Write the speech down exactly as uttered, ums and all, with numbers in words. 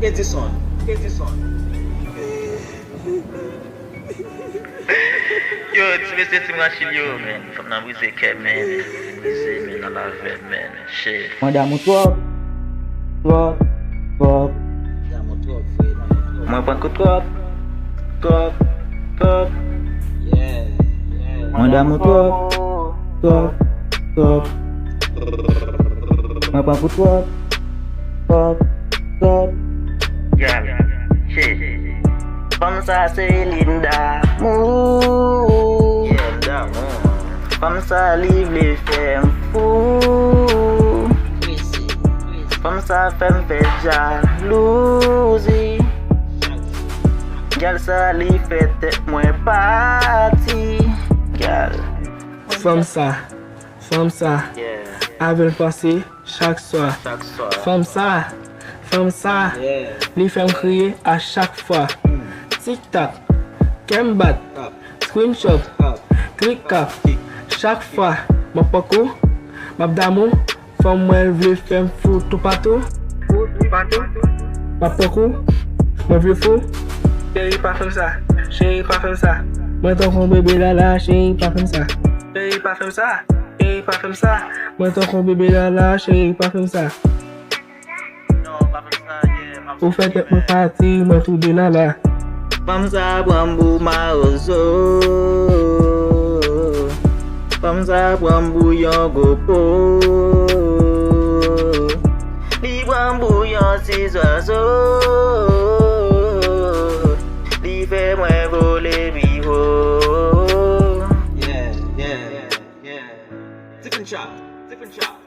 Edison, Edison. Yo, ti mesye, ti machil yo, men. Fanm nan brize kè, men. Brize, men, nan lavè, men. Shit. Mwen damou twòp, twòp, twòp. Damou twòp, vre, damou twòp. Mwen pran kou twòp, twòp, twòp. Yeah, yeah. Mwen damou twòp, twòp, twòp. Mwen pran kou twòp, twòp, twòp. Yeah, shit. Fanm sa se Linda Moore. Yeah, Linda Moore. Fanm sa li vle fè m fou. Fanm sa fè m fè jalouzi. Gyal sa li fè tèt mwen pati. Gyal. Fanm sa, fanm sa, yeah, avè l pase chak swa. Chak swa. Fanm sa, fanm sa, yeah, li fè m kriye a chak fwa. Mm. Tik tak, kè m bat, tap, screenshot, tap, klik kap. Chak fwa m ap poko, m ap damou, fanm mwen vle fè m fou toupatou. Fou toupatou. M ap poko, mwen vle fou. Cheri pa fè m sa, cheri pa fè m sa. Mwen tankou bebe lala, cheri pa fè m sa. Cheri pa fè m sa, cheri pa fè m sa. Mwen tankou bebe lala, cheri pa fè m sa. Ou fè tèt mwen pati, mwen tou de lala. Fanm sa pran m pou mawozo. Fanm sa pran m pou yon gwo po. Li pran m pou yon ti zwazo. Li fè mwen vole pi wo. Yeah, yeah, yeah. Different shot, different shot.